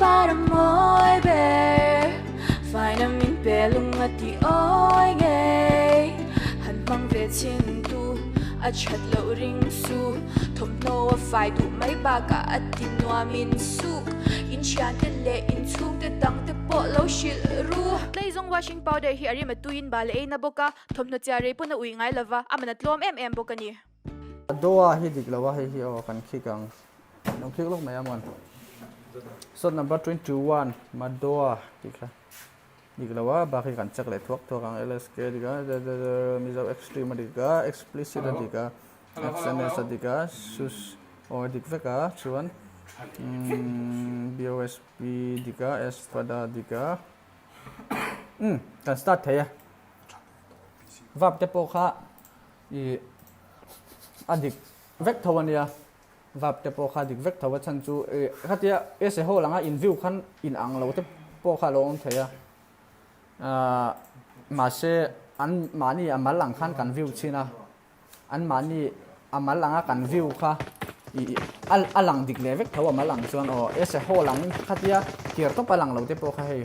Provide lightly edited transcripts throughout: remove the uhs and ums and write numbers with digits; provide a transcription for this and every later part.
Par a mawi ber Faina min pe lung a ti awi ngei Han hmang ve chin tu a that loh ring su Thawmhnaw a fai duh mai bakah a ti nuam in suk In thiante leh in chhungte dangte pawh lo hrilh ru. Tleizawng washing powder hi a rim a tuiin bal a ei na bawk a, thawmhnaw chiah rei pawn a uih ngai lova, a man a tlawm em em bawk a ni. Doa hi dik lo a hei hi aw kan khik ang lo khik lawk mai a mawn shot number 21 Madoa tih kha dik lo a bak hi kan check leh thuak thuak ang LSK dik a Mizo extreme a dik a explicit a dik a SNS a dik a sus aw a dik vek a chuan BOSP dik a Espada dik a umm kan start thei a vap te pawh kha Ih a dik vek tho a nia, vap te pawh kha a dik vek tho a chhan chu ih khatia ese hall anga in view khan in ang lo te pawh kha a lo awm thei a, ah mahse an mahni a mal ang khan kan view chhin a, an mahni a mal anga kan view kha ih a a lang dik leh vek tho a mal ang chuan aw ese hall ang khatia tir tawp a lang lo te pawh kha hei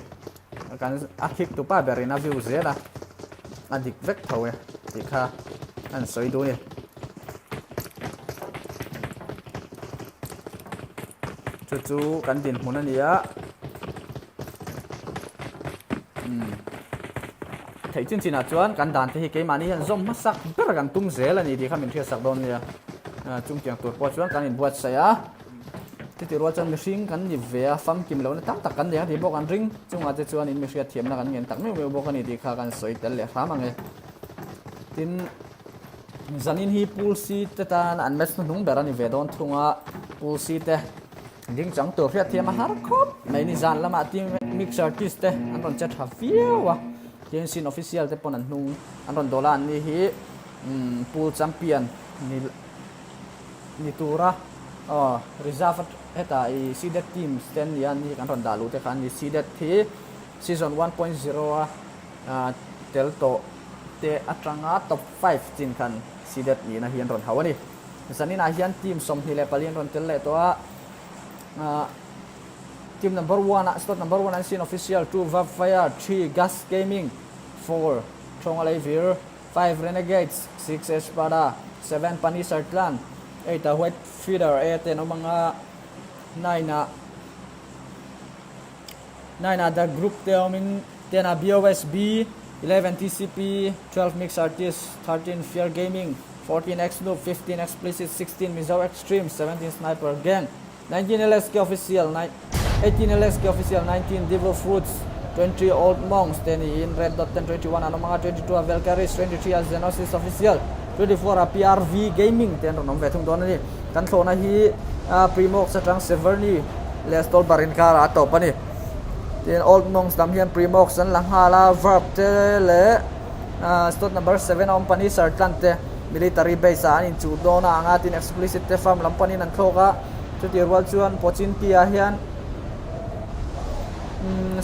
Kan a khik tupa berin a view zel a, a dik vek tho e tih kha an sawi duh a ni. Chu chu kan dinhmun a ni a, umm theih chin chinah chuan kan dan te hi keimahni hian zawm hmasak ber kan tum zel a ni tih kha min hriatsak dawn nia, chungtiang tur pawh chuan kan inbuatsaih a. Chutih rual chuan mihring kan ni ve a, famkim lohna tam tak kan nei a tih bawk an ring. Chungah te chuan in mihriat thiamna kan ngen tak meuh meuh bawk a ni tih kha kan sawi tel leh hram ang e. Tin, zanin hi Pool C te tan an match hnuhnung ber a ni ve dawn thung a, Pool C te ding chang tur hriat thiam a har khawp mai ni. Zan lamah team mix artist te an rawn che tha viau a, tin Sin official te pawn an hnung an rawn dawl a, an ni hi Pool champion ni. Ni tura aw reserve heta i seeded teams te an ni a, ni kan rawn dah luh te kha an ni. Seeded hi season 1.0 a tel tawh te atanga top 5 chin khan seeded nihna hi an rawn hauh a ni. Zaninah hian team 24 an rawn tel leh tawh a, team number 1 ah slot number 1 an sin official, 2 Vapfire, 3 Gas Gaming, 4 Thongalei 5 Renegades, 6 Espada, 7 Panisar Clan, 8 a White Feeder e te an awm ang a, 9 ah 9 ah The Group te awmin 10 ah BOSB, 11 TCP, 12 Mix Artist, 13 Fear Gaming, 14 Xnoob, 15 Explicit, 16 Mizo Extreme, 17 Sniper Gang, 19 LSK Official, 18 LSK Official, 19 Devil Fruits, 20 Old Monks te niin Red Dot ten 21 an awm ang a, 22 a Velcaris, 23 a Xenosis Official, 24 a PRV Gaming te an rawn awm ve thung dawn a ni. Kan thlawhna hi Primox atang Severny leh Stolbar inkarah a tawp a ni. Tin Old Monks lam hian Primox an la nghal a, Verb te leh Slot number 7 a awm Panisar tlan te Military base ah an inchuh dawn a anga tin Explicit te farm lam panin an thlawk a, chutih rual chuan Pochinki ah hian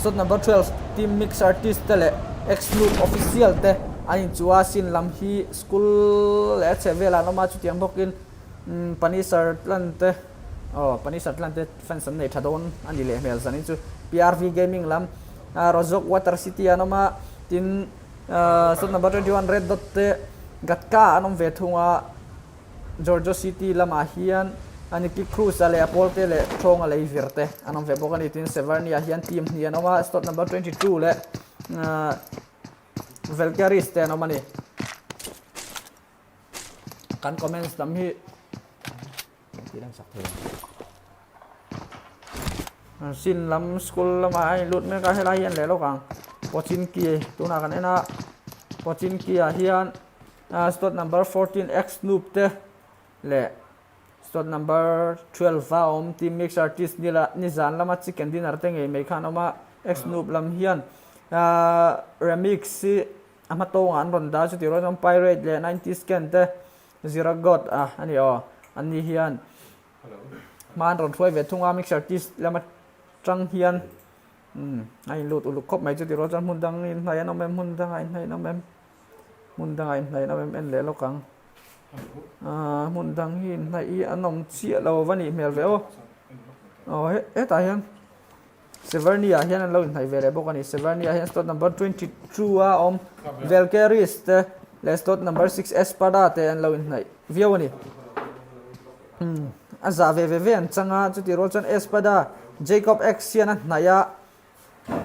Slot number 12 Team Mix Artist te leh Xloop Official te an inchuh a, sin lam hi school leh a chheh velah an awm a, chutiang bawkin Panisar tlan te aw Panisar tlan te fans an nei tha dawn a ni leh hmel zanin chu PRV Gaming lam Rozok Water City an awm a, tin Slot number 21 Red Dot te Gatka an awm ve thung a, Giorgio City lamah hian Aniki Cruz a leh a pawl te leh Thawnga lei vir te an awm ve bawk a ni. Tin Severny ah hian team hnih an awm a, slot number 22 leh Valkyries te an awm a ni. Kan comments lam hi Sin lam school lamah a inlut mek a, helai hi an leh lawk ang. Pochinki tunah kan en a, Pochinki ah hian slot number 14 X Noob te leh slot number 12 a awm Team Mix Artist nila nizan lama chicken dinner te ngei mai kha an awm a, X Noob lam hian Remix hi a hma tawngah an rawn dah a chutih rual chuan Pirate leh 90 Scan te Zira God a a ni aw an ni hian hma an rawn hruai ve thung a mixer test lama tang hian umm a inlut uluk khawp mai chutih rual chuan hmun dang inhnaih an awm em hmun dangah inhnaih an awm em hmun dangah inhnaih an awm em en leh lawk ang ahh hmun dang hi inhnaih hi an awm chiah lo va nih hmel ve aw aw hetah hian. Severny ah hian an lo inhnaih ve leh bawk a ni. Severny ah hian slot number 22 a awm Velkeris te leh slot number 6 Espada te an lo inhnaih viau a ni. A zah ve ve ve an chang a, chutih rual chuan Espada Jacob X hian a hnaih a,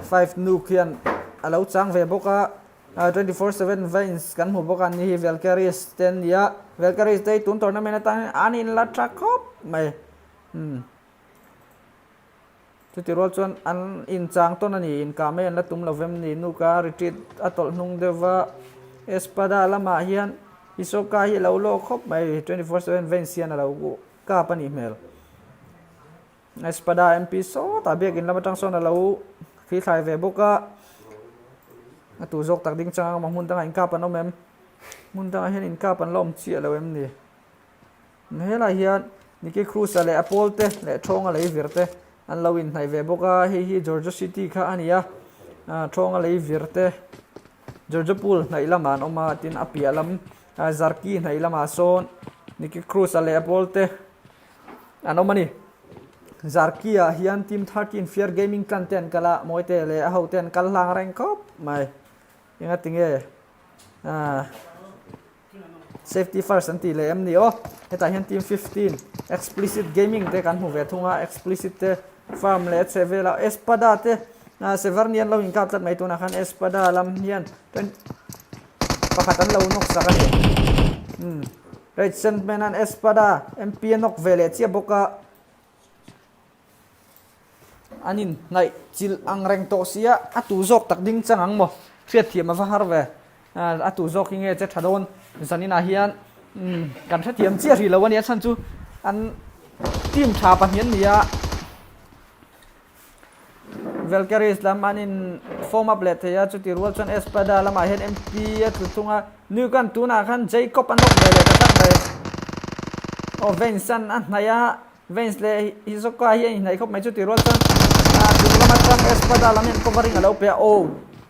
Five Nuke hian a lo chang ve bawk a, 24/7 Veins kan hmu bawk a, ni hi Velkeris te an ni a, Velkeris te hi tun tournament atan hian an inla tha khawp mai. Chuti rual chuan an inchang tawn a ni, inkah mai an la tum lo vem ni. Nuka retreat a tawlh hnung deuh va, Espada lamah hian Hisoka hi a lo lawk khawp mai, 24/7 Veins hian a lo kap a nih hmel. Espada MP sawtah biakin lam atang sawn a lo thlithlai ve bawk a, a tu zawk tak ding chang ang hmun dangah inkap an awm em? Hmun dangah hian inkap an la awm chiah lo em ni? Helai hian Nicky Cruz-a leh a pawl te leh Thawnga lei vir te an lo inhnaih ve bawk a, hei hi Georgia City kha a ni a, Thawnga lei vir te Georgia Pool hnaih lamah an awm a, tin a piah lam Zarki hnaih lamah sawn Nicky Cruz-a leh a pawl te an awm a ni. Zarki-ah hian Team 13 Fear Gaming clan te an kal a, Mawite leh a hote an kal hlang reng khawp mai. Engatinge? Safety first an tih leh em ni aw. Hetah hian team 15 explicit gaming te kan hmu ve thung a, explicit te farm leh a chheh vel a, Espada te Severny an lo inkap tlat mai tunah khan Espada lam hian pakhat an lo nawk sak a ni. Umm Red Sandman an Espada MP a nawk ve leh chiah bawk a. An inhnaih chilh ang reng tawh sia, a tu zawk tak ding chang ang maw? Hriatthiam a va har ve. A tu zawk hi nge che tha dawn? Zaninah hian kan hrethiam chiah rih lo a nia chhan chu an team tha pahnih an ni a. Valkyries lam an in form up leh thei a, chuti rual chuan Espada lamah hian MP a tlu thung a, Nukan tunah khan Jacob a nawk ve leh ta tlat mai. Aw Vance-an a hnaih a. Veins leh Hisoka hi a inhnaih khawp mai chu tih rual chuan chung lam atang Espada lam hian covering a lo pe a, aw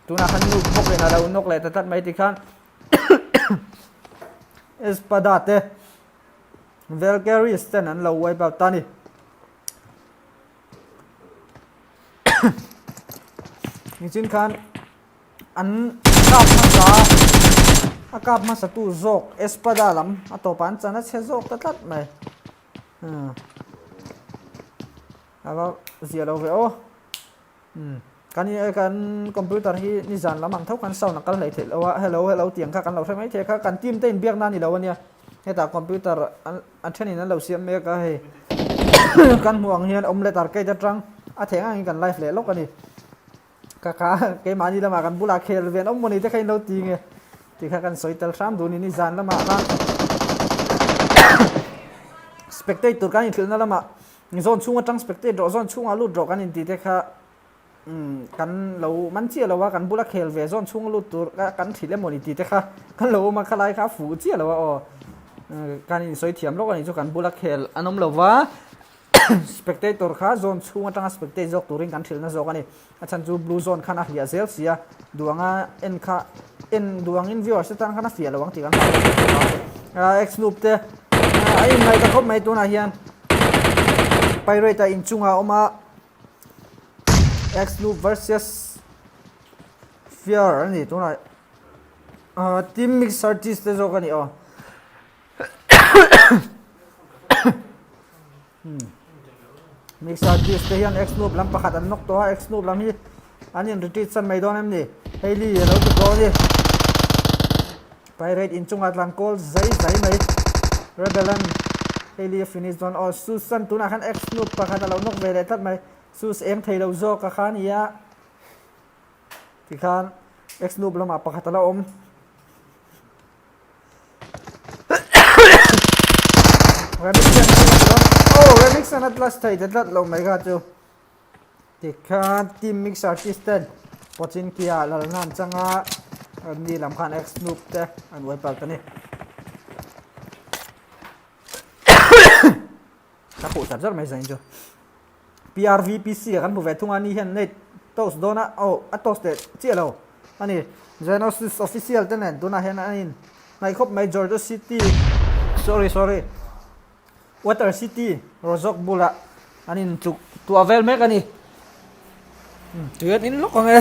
tunah khan nu bawk in a lo nawk leh ta tlat mai tikhan Espada te Valkyries ten an lo wipe out ta a ni. Nichin khan an kap hmasa a kap hmasa tu zawk Espada lam a tawpah an chan a chhe zawk ta tlat mai. A va zia lo ve aw. Kan kan computer hi nizan lam ang tho khan sound a kal hlei theih lo a, hello hello tih ang kha kan lo hre mai thei a kha kan team te inbiak na a ni lo a nia. Hetah computer an thenin an lo siam mek a hei kan hmuh ang hian omelette arcade atang a theng angin kan live leh lawk a ni. Ka kha keimahni lamah kan bulah khel ve an awm maw ni te kha in lo ti nge tih kha kan sawi tel hram duh ni ni zan lamah khan spectate tur kan inhrilhna lamah zawn chhung atang spectate rawh zawn chhungah lut rawh kan inti te kha kan lo man chiah lo a kan bula khel ve zawn chhunga lut tur kan hrilh emaw ni tih te kha kan lo awm a khalai kha a fuh chiah lo a aw kan insawi thiam lawk a nih chu kan bula khel an awm lo va. Spectator kha zone chhung atanga spectate zawk turin kan hrilhna zawk a ni. A chhan chu blue zone khan a hliah zel si a, duanga en kha en duangin viewers te tan khan a fiah lo ang tih kan hlau a. Xsnoop te a inngaih ta khawp mai tunah hian Pirate a inchungah a awm a, Xsnoop versus Fear a ni tunah Team Mix Artist te zawk a ni aw. Mix artist te hian Xsnoop lam pakhat an nawk tawh a, Xsnoop lam hi an in retreat san mai dawn em ni? Hailey a lo ti tawh a ni. Pirate inchungah tlan kawl zai zai mai. Rebel an Hailey a finish dawn. Aw Susan tunah khan Xsnoop pakhat a lo nawk ve leh tlat mai. Sus eng thei lo zawk a kha a ni a. Tikhan Xsnoop lamah pakhat a la awm. Oh, remix an atlas thei te tlat lo mai kha chu. Tikhan team mix artist ten pochin kia lalna an changa ni lam khan ex snoop te an wipe out ani. Ka khuh zar zar mai zain chu. PRVPC a kan hmu ve thung a ni hian nei toast dawn a oh a toast leh chiah lo a ni. Genesis official te nen tunah hian an in hnaih khawp mai Georgia City sorry sorry Water City Rozok bulah an in tluk tuah vel mek a ni. Tui an in lawk ang e.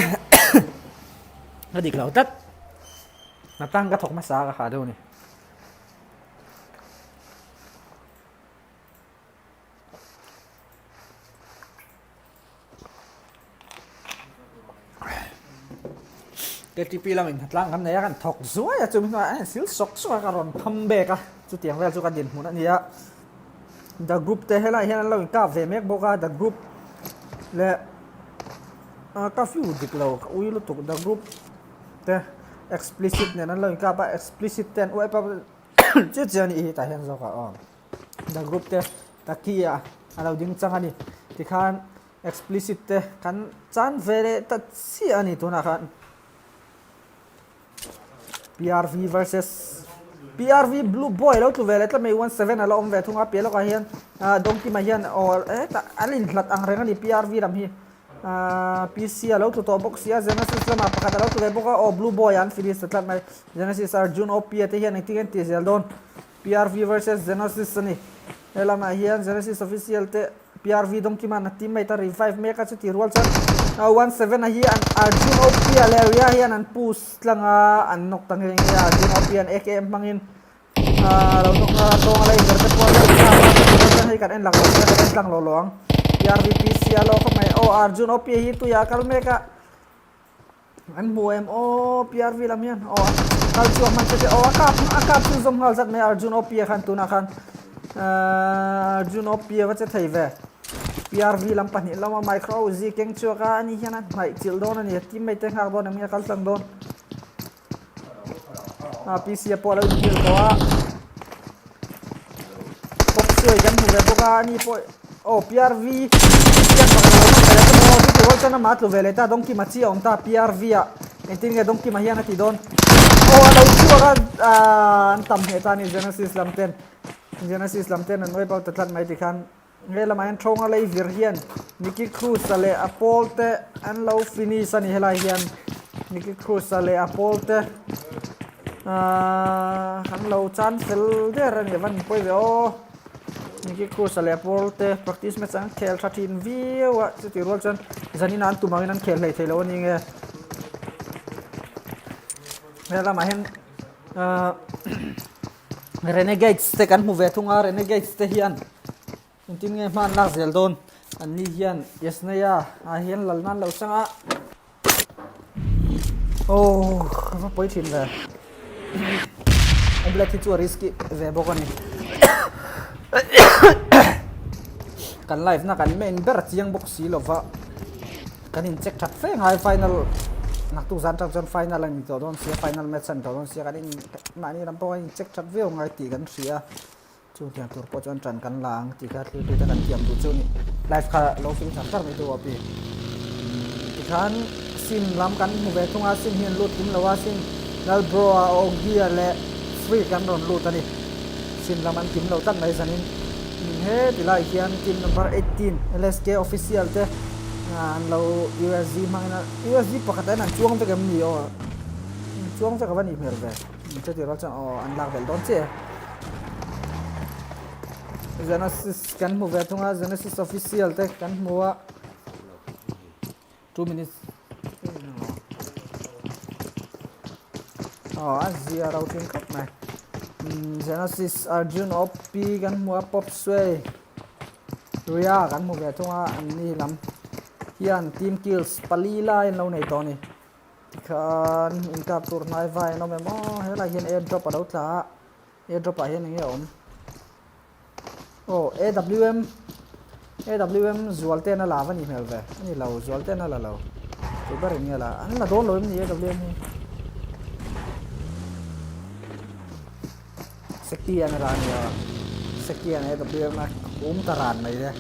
Ka dik lo tlat. Natang ka thawk hmasa ka ha deuh a ni. KTP lamin tlang kan nei a kan thawk zuai a chumi hnuaiah a insil sawk sawk a ka rawn pham bek a chutiang vel chu ka dinhmun a ni a the group te helaiah hian an lo inkap ve mek bawk a the group leh ah ka view dik lo ka ui lutuk the group te explicit nen an lo inkap a explicit te an uaip a chiah chiah a nih hi tah hian zawk ah aw. The group te Taki ah a lo ding chang a ni. Tikhan explicit te kan chan ve leh ta chiah a ni tunah khan. PRV versus PRV Blue Boy lo tlu ve leh tlat mai 17 a la awm ve thung a piah lawkah hian Dawngkima hian aw hetah an inhlat ang reng a ni PRV lam hi. PC a lo tlu tawh bawk si a Genesis lamah pakhat a lo tlu ve bawk a aw Blue Boy ah an finish ta tlat mai. Genesis Arjun OP a te hian engtin nge an tih zel dawn. PRV versus Genesis a ni. He lamah hian Genesis official te PRV Dawngkima'n a teammate a revive mek a, chuti rual chuan 17 a hi an Arjun Opia leh Ria hian an push tlang a, an nawk ta nghe nghe a, Arjun Opia'n AKM hmangin a lo nawk nghal a, tawng a la inver te pawh a lo inkhak a, chuti rual chuan hei kan en lak lo sia kan en tlang lo lo ang. PRV PC a lo khawp mai. Aw Arjun Opia hi tuiah a kal mek a. An hmu em aw PRV lam hian aw kal chhuak hman che che aw a kap a kap chu zawm nghal zat mai Arjun OP a khan tunah khan Arjun OP a va che thei ve PRV lam pahnih lama micro uzi keng chhuak a ani hian a hnaih chilh dawn a ni a teammate te nghak dawn em nge a kal tlang dawn a PC a pawh a lo inhil tawh a pop suai kan hmu ve bawk a ani pawh aw PRV hian pakhat a lo nawm ve leh ta maw aw chuti rual chuan amah a tlu ve leh ta Dawngkima chi a awm ta PRV ah engtin nge Dawngkima hian a ti dawn aw a lo chhuak a aaa an tam hneh ta a ni Genesis lam ten Genesis lam ten an wipe out ta tlat mai tikhan He lamah hian Thawnga lei vir hian Nicky Cruz-a leh a pawl te an lo finish a ni helai hian Nicky Cruz-a leh a pawl te ahh an lo chan fel der a ni a va ni pawi ve aw Nicky Cruz-a leh a pawl te practice match an khel tha thin viau a chutih rual chuan zanin ah an tum angin an khel hlei thei lo a ni nge he lamah hian ahh. Renegades te kan hmu ve thung a, Renegades te hian engtin nge hma an lak zel dawn? An ni hian Yasnaya ah hian lal nan lo chang a. Aww ka va pawi thin ve. Omelette hi chu a risky ve bawk a ni. Kan live na kan main ber a chiang bawk si lova. Kan in check that fe ngai final naktuk zan tang chuan final a ni tawh dawn sia final match a ni tawh dawn sia kan in mahni lam pawh kan in check that viau ngai tih kan hria chung tiang tur pawh chuan tan kan la ang tih kha thlir tute kan tiam duh chu a ni live kha lo fing char char mai tu aw pi tikhan sim lam kan hmu ve thung a sim hi an lut kim lo a sim Lalbro a Ogia leh Free kan rawn lut a ni sim lam an kim lo tlat mai zanin he ti lai hian team number 18 LSK official te an lo USG hmangin a USG pakhat ah hian an chuang vek em ni aw an chuang vek a va nih hmel ve chuti rual chuan aw an lak belh dawn chiah e Genesis kan hmu ve thung a Genesis official te kan hmu a 2 minutes aw a zia ro thin khawp mai Genesis Arjun OP kan hmu a Pop Sway Ria kan hmu ve thung a, an ni lam hian team kills pali lai an lo nei tawh a ni. Tikhan inkap tur hnai vai an awm em aw, helai hian airdrop a lo tla a, airdrop ah hian eng nge a awm? Aw AWM AWM zual ten a la va nih hmel ve, a ni lo zual ten a la lo, tu ber in nge la, an la dawn lo em ni AWM hi? Sekian a la a ni a, Sekian AWM a um ta ran mai le.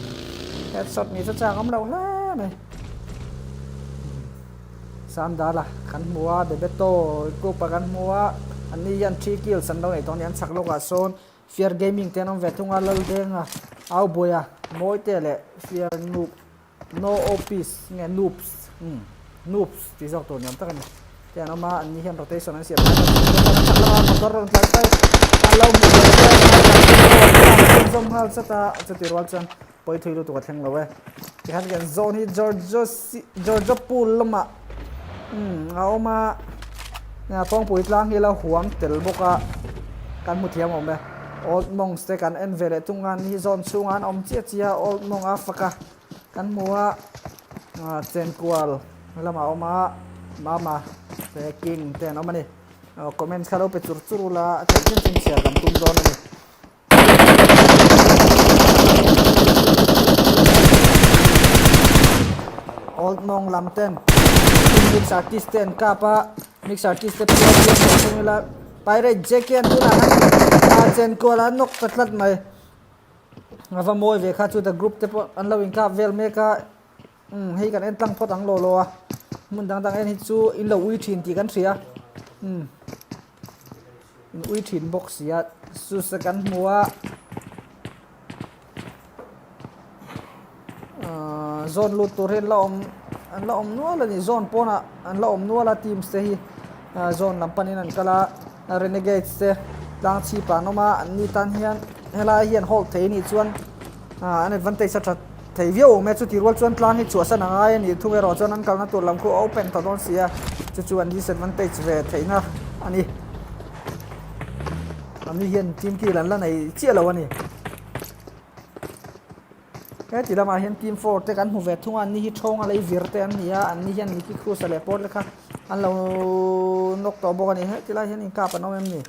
Headshot ni chu chak awm loh hle mai. Samdala kan hmu a, Bebeto group a kan hmu a, an ni hian 3 kills an lo nei tawh a ni, an chak lawkah sawn Fear Gaming te an awm ve thung a, Laldenga, Aubuaia, Mawite leh Fear Noob. No OPs nge noobs umm noobs tih zawk tur ni awm tak a ni te an awm a an ni hian rotation an siam lai a chak lama motor rawn tlan phei an lo hmu ve te an zawm nghal zat a chuti rual chuan pawi thui lutuk a thleng lo e. Tikhan kan zone hi Georgia Georgia pool lamah umm a awm a kawngpui tlang hi a lo huam tel bawk a kan hmu thiam awm e old monks te kan en ve leh tung a ni zone chhungah an awm chiah chiah a old monk a fak a kan hmu a chenkual lamah a awm a mama te king te an awm a ni comment kha lo pe chur chur ula a theih chin chin chhiar kan tum dawn a ni. Old mawng lam ten mix artist te an kap a mix artist te pawh hian tawh thung ila pirate jack hian tunah khan a chen kual a nawk ta tlat mai a va mawi ve kha chu the group te pawh an lo inkap vel mek a umm hei kan en tlang phawt ang law law a hmun dang dang en hi chu in lo ui thin tih kan hria umm. In ui thin bawk si a susa kan hmu a ahh zawn lut tur hi an la awm an la awm nual a ni zawn pawnah an la awm nual a teams te hi ah zawn lam panin an kal a renegades te tlang chhip ah an awm a an ni tan hian helai hian hold thei a nih chuan ah an advantage a that thei viau awm e chuti rual chuan tlang hi chhuahsan a ngai a nih thung erawh chuan an kalna tur lam khu a open ta dawn si a chu chu an disadvantage ve theihna a ni an ni hian team kill an la nei chiah lo a ni heti lamah hian team 4 te kan hmu ve thung a an ni hi thawng a lei vir te an ni a an ni hian Nicky Cruz a leh pawr te kha an lo nawk tawh bawk a ni heti lai hian inkap an awm em ni.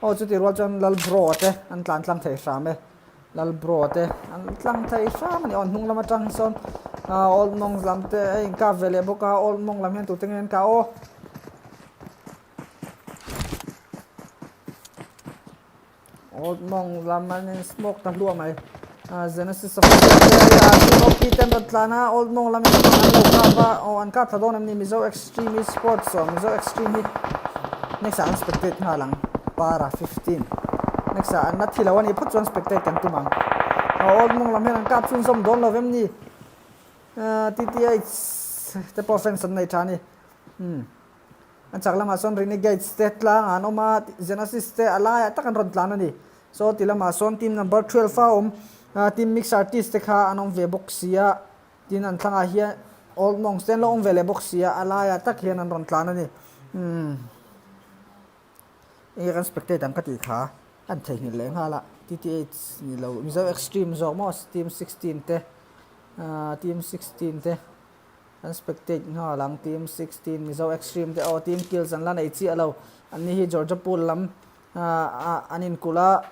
Aw chuti rual chuan lal bro te an tlan tlang thei hram e lal bro te an tlang thei hram a ni aw hnung lam atang hi sawn ah old mong lam te a inkap ve leh bawk a old mong lam hian tute nge an kah aw. Old mong lam an in smoke ta hluah mai ah Genesis of T ten rawn tlan a old mong lam in an lo kap a aw an kap thla dawn em ni Mizo Extreme Esports aw Mizo Extreme hi next ah an spectate nghal ang para 15 next ah an la thi lo a nih phawt chuan spectate kan tum ang aw old mong lam hian an kap chhunzawm dawn lo em ni ah TTH te pawh fans an nei tha a ni umm. An chak lamah sawn Renegades te tlangah an awm a, Genesis te a laiah tak an rawn tlan a ni. Saw ti lamah sawn team number 12 a awm, team Mix Artist te kha an awm ve bawk si a, tin an thlangah hian Old Monks te an lo awm ve leh bawk si a, a laiah tak hian an rawn tlan a ni. Umm enge kan spectate ang ka tih kha an theihnghilh leh nghal a, TTH ni lo Mizo Extreme zawk maw team 16 te, team 16 te. An spectate nghal ang team 16 Mizo Extreme te aw team kills an la nei chiah lo. An ni hi Georgia Pool lam ah an inkulh a,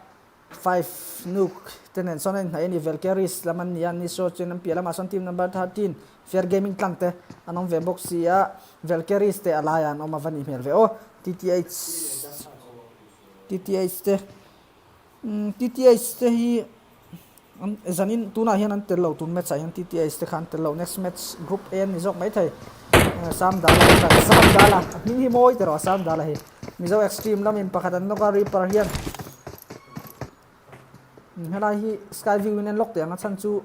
five nuke te nen sawn a inhnaih a ni. Valkyries lam an ni a, an ni saw chuan an piah lamah sawn team number 13 Fair Gaming tlang te an awm ve bawk si a, Valkyries te a laiah an awm a va nih hmel ve aw. TTH TTH te TTH te hi an zanin tunah hian an tel lo tun match ah hian TTH te kha an tel lo next match group A an ni zawk mai thei Sam Dala te Sam Dala a hming hi mawi tawh Sam Dala hi Mizo Extreme lamin pakhat an nawk a Reaper hian helai hi sky view in an lock teh ang a chhan chu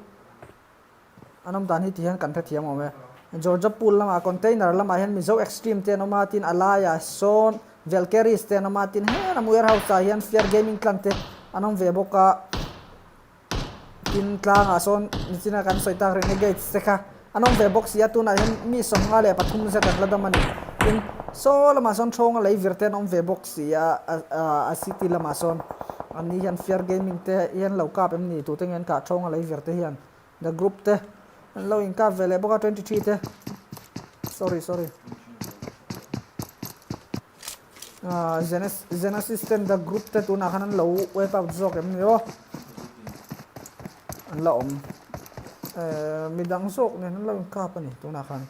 An awm dan hi ti hian kan hrethiam awm e. Georgia pool lamah container lamah hian Mizo Extreme te an awm a, tin a laiah sawn Velkeris te an awm a, tin helam warehouse ah hian Fear Gaming Clan te an awm ve bawk a. Tin tlangah sawn nichina kan sawi tak Renegades te kha an awm ve bawk si a, tunah hian mi 53 zet an la dam a ni. Tin saw lamah sawn Thawnga lei vir te an awm ve bawk si a, a city lamah sawn an ni hian Fear Gaming te hian lo kap em ni tute nge an kah Thawnga lei vir te hian. The group te an lo inkap ve leh bawk a 23 te sorry sorry ah Genesis Genesis ten the group te tunah khan an lo wipe out zawk em ni aw an la awm eh midang zawk nen an lo inkap a ni tunah khan.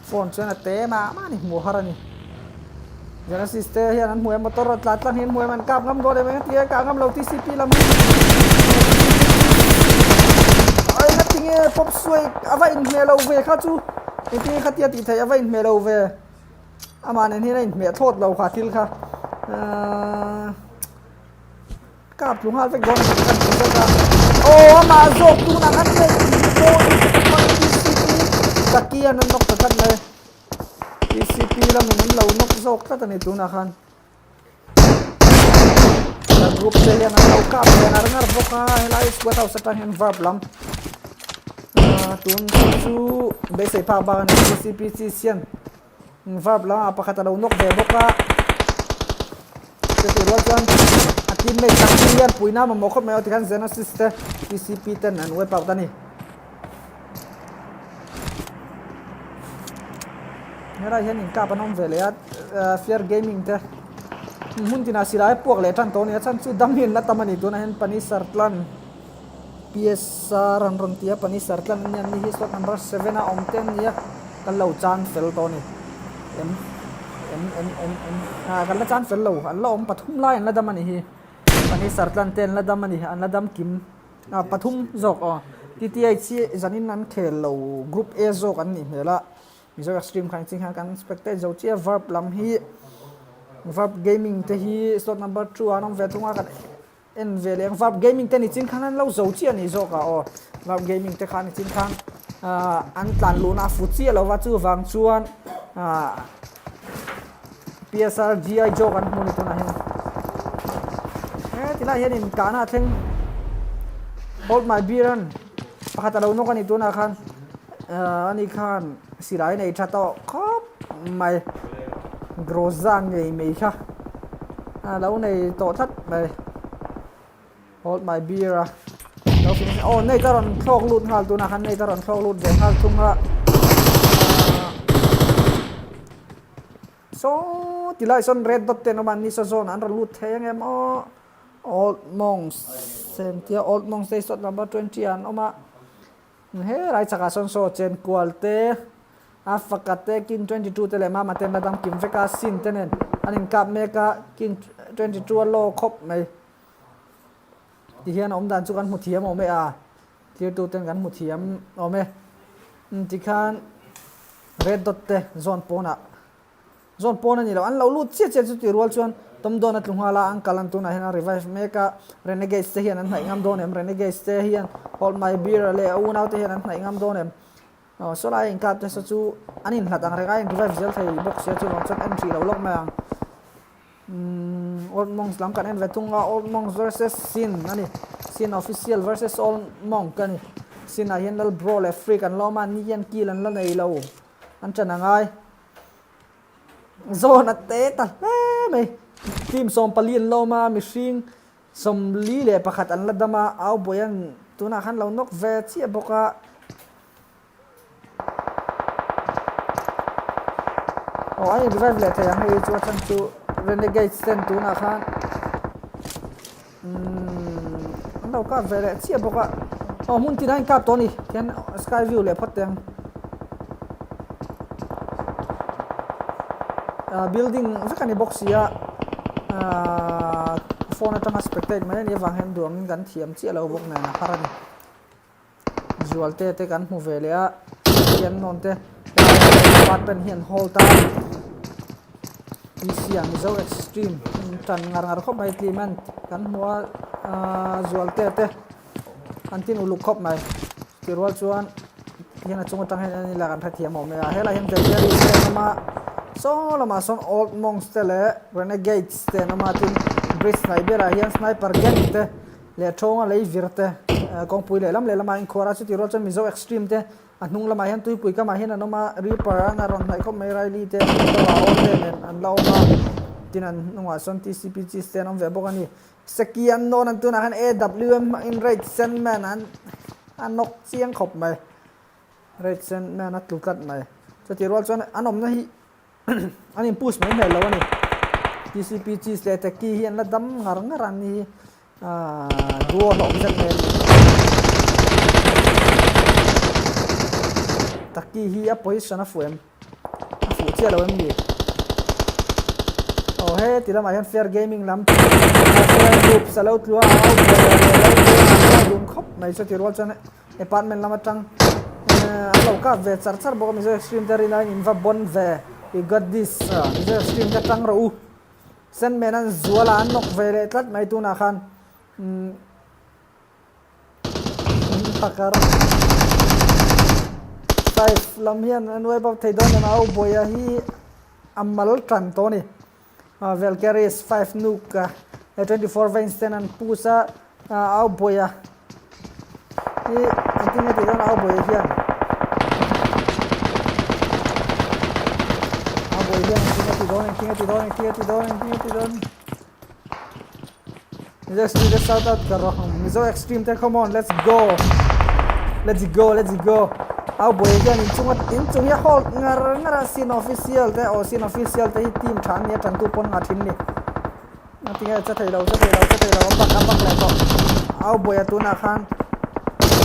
Phone chuan a te mah mah a ni hmuh har a ni Genesis te hian an hmu em motor rawn tlan tlang hi an hmu em an kap ngam dawn em eng ati nge kah ngam lo TCP lam hi ai nga tinge pop suai a va inhmeh lo ve kha chu engtin nge khatia tih theih a va inhmeh lo ve amah nen hian a inhmeh thlawt lo kha thil kha ahh. Kap tlu nghal vek dawn a ni kan hmu zawk a. Aw amah zawk tunah khan nei pawh Taki an rawn nawk ta tlat mai. TCP lamin an lo nawk zawk tlat a ni tunah khan. The group te hian an lo kap ve ngar ngar bawk a helai squad house atang hian verb lam tun chu beisei phak bak a ni TCP chi sian verb lam ah pakhat a lo nawk ve bawk a chutih rual chuan a teammate tak hi hian puina mamawh khawp mai aw tikhan Xenosis te TCP ten an wipe out a ni. Helai hian inkap an awm ve leh a Fear Gaming te hmun tinah silai a puak leh tan tawh a ni a chhan chu dam hi an la tam a ni tunah hian Panisar tlan PSR an rawn ti a Panisar tlan an ni a ni hi slot number seven a awm te an ni a kan lo chan fel tawh a ni em em em em em ah kan la chan fel lo an la awm pathum lai an la dam a ni hi Panisar tlan te an la dam a ni an la dam kim. Ah pathum zawk aw. TTH hi zanin an khel lo group A zawk an nih hmel a, Mizo Extreme khan ching hian kan spectate zo chiah verb lam hi verb gaming te hi slot number 2 ah an awm ve thung a kan en ve leh ang verb gaming te ni ching khan an lo zo chiah a ni zawk ah aw verb gaming te khan ni ching khan ah an tlan luhna a fu chiah lo va chuvang chuan ah PSR GI Joe kan hmu ni tunah hian he tilai hian in kahna a thleng hold my beer an pakhat a lo nawk a ni tunah khan ahh ani khan silai nei tha tawh khawp mai groza ngei mai kha a lo nei tawh tlat mai hold my beer a lo finish aw nei ka rawn thlawk lut nghal tunah khan nei ka rawn thlawk lut ve nghal thung a Saw tilai sawn red dot te an awm a, nisa zawn an rawn lut thei ang em aw old monks engtia old monks te hi saw number 20 ah an awm a helai chakah sawn saw chen kual te a faka te king 22 te leh mama te an la dam kim vek a sin te nen an inkap mek a king 22 a law khawp mai tihian a awm dan chu kan hmu thiam awm e a thirtu ten kan hmu thiam awm e tikhan Red dot te zawn pawnah zawn pawn a ni lo an lo lut chiah chiah chu tih rual chuan Tom dawn a tlu nghal a uncle an tunah hian a revive mek a Renegades te hian an hnaih ngam dawn em Renegades te hian Hold my beer leh a unau te hian an hnaih ngam dawn em aw saw lai inkap te saw chu an inhlat ang reng a in revive zel thei bawk sia chuvang chuan en hrih lo lawk mai ang. Umm Old Monks lam kan en ve thung a, Old Monks versus Sin a ni. Sin official versus Old Monk a ni. Sin ah hian Lal Bro leh Freak an la awm a, an ni hian kill an la nei lo. An ṭan a ngai. Zawn a te ta hle mai. Team 14 an la awm a, mihring 41 an la dam a, Au Bawian tunah khan lo nawk ve chiah bawk a. Aw an in revive leh thei ang hei chu a chhan chu Renegades ten tunah khan umm an lo kap ve leh chiah bawk a aw hmun tinah a in kap tawh a ni tihian sky view leh phawt teh ang ah building vek a ni bawk si a ahh phone atanga spectate mai a nih avang hian duh angin kan thiam chiah lo bawk nen a har a ni. Zualte te kan hmu ve leh a hian nawn te apartment hi an hold a PC ah Mizo extreme tan ngar ngar khawp mai clement kan hmu a ahh Zualte te an tin uluk khawp mai tih rual chuan hian a chung atang hian en ila kan hrethiam awm e a helai hian Velvary te an awm a saw lamah sawn old monks te leh renegades te an awm a tin bridge hnaih berah hian sniper gang te. Leh thawnga lei vir te, kawngpui lehlam lehlamah inkhuar a, chutih rual chuan Mizo Extreme te a hnung lamah hian tuipui kamah hian an awm a, Reaper an a rawn hnaih khawp mai, Riley te Mizo-ah aw te nen an la awm a, tin an hnungah sawn TCP Cheese te an awm ve bawk a ni. Seki an nawn an tunah khan AWM hmangin Raid Sandman an a nawk chiang khawp mai, Raid Sandman a tlu tlat mai. Chutih rual chuan an awmna hi An in push mai hmel lo a ni. TCP cheese leh Teki hi an la dam ngar ngar an ni hi. Ahh duo hlawm zet mai a ni. Taki hi a position a fuh em? A fuh chiah lo em ni? Aw he ti lamah hian Fair Gaming lam Fair Groups a lo tlu a, au buai leh lo tlu a, an la dun khawp mai chuti rual chuan Apartment lam atang an lo kap ve char char bawk a Mizo Extreme te rin aiin in va bon ve you got this Mizo Extreme te tang rawh u Sandman an zual a an nawk ve leh tlat mai tunah khan umm pakar. Five lam hian an wipe out thei dawn em a, Aubuaia hi a mal tan tawh a ni. Valkyries five nuk a 24 veins ten an push a, Aubuaia hi engtin nge tih dawn Aubuaia hian Aubuaia hian engtin nge tih dawn engtin nge tih dawn engtin nge tih dawn engtin nge tih dawn Mizo Extreme te shout out ka rawh ang. Mizo Extreme te come on let's go. Let's go let's go. Au buai hian in chunga in chung hi hold ngar ngar a sin official te aw sin official te hi team tha an nia tantu pawn nga thin ni. A tinge cha thei lo cha thei lo cha thei lo a bak a bak leh tawh. Au buai a tunah khan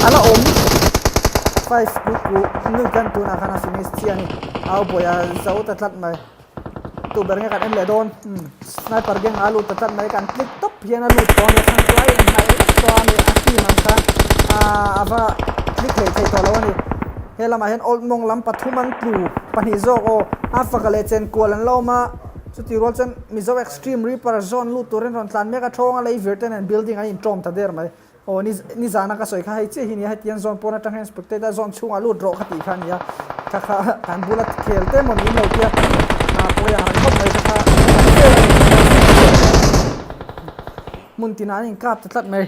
ala awm five ku ku nu kan tunah khan a finish chiah a ni. Au buai a zo ta tlat mai. Tu ber nge kan en leh dawn umm sniper gang a lut ta tlat mai kan click tawp hian a lut tawh a ni a chhan chu a inhnaih vek tawh a ni a team ang khan ahh a va click hlei thei tawh lo a ni he lamah hian old mawng lam pathum an tlu pahnih zawk aw a faka leh chen kual an la awm a chuti rual chuan Mizo extreme reaper zone lut turin rawn tlan mek a thawng a lei vir te nen building an inṭawm ta der mai. Aw ni ni zana ka sawi kha hei chiah hi nia hetiang zawn pawn atang hian spectator zawn chhungah lut rawh ka tih kha ania kha kha kan bula khel te maw niin lo tia ah pawi ang reng khawp mai kha kha fair a ni hmun tinah an inkap ta tlat mai.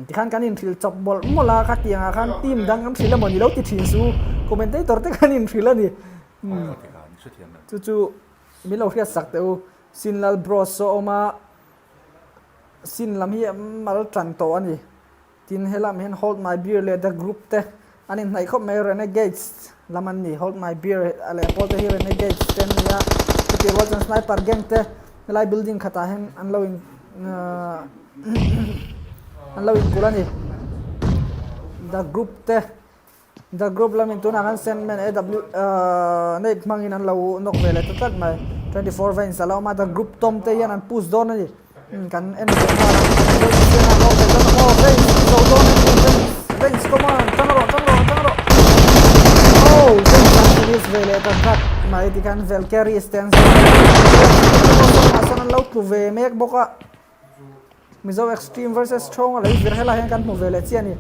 Tikhan kan inhrilh chawp mawlh mawlh a, khatiang ah khan team dang an hrilh emaw ni lo ti thin su, commentator te khan inhrilh a ni. Chu chu min lo hriat sak teh u, Sinlal Bros saw awm a, Sin lam hi mal tan tawh a ni. Tin helam hian Hold My Beer leh The Group te an inhnaih khawp mai, Renegades lam an ni. Hold My Beer leh a pawl te hi Renegades te an ni a, chutih rual chuan Sniper Gang te helai building khatah hian an lo in an lo inkulh a ni. The Group te The group lamin tunah khan Sandman AW nate hmangin an lo nawk ve leh ta tlat mai. 24 veins a lo awm a, The group tawm te hian an push dawn a ni. Kan en ve nghal a, Veins hian an nawk ve dawn a maw? Veins i zo dawn a ni, Veins, Veins come on, tang rawh, tang rawh, tang rawh. Oh, Veins an finish ve leh ta tlat mai tikhan Valkyries te an zawh a, Veins sawn an lo tlu ve mek bawk a. Mizo Extreme versus Thawng a lei vir helai hian kan hmu ve leh chiah a ni.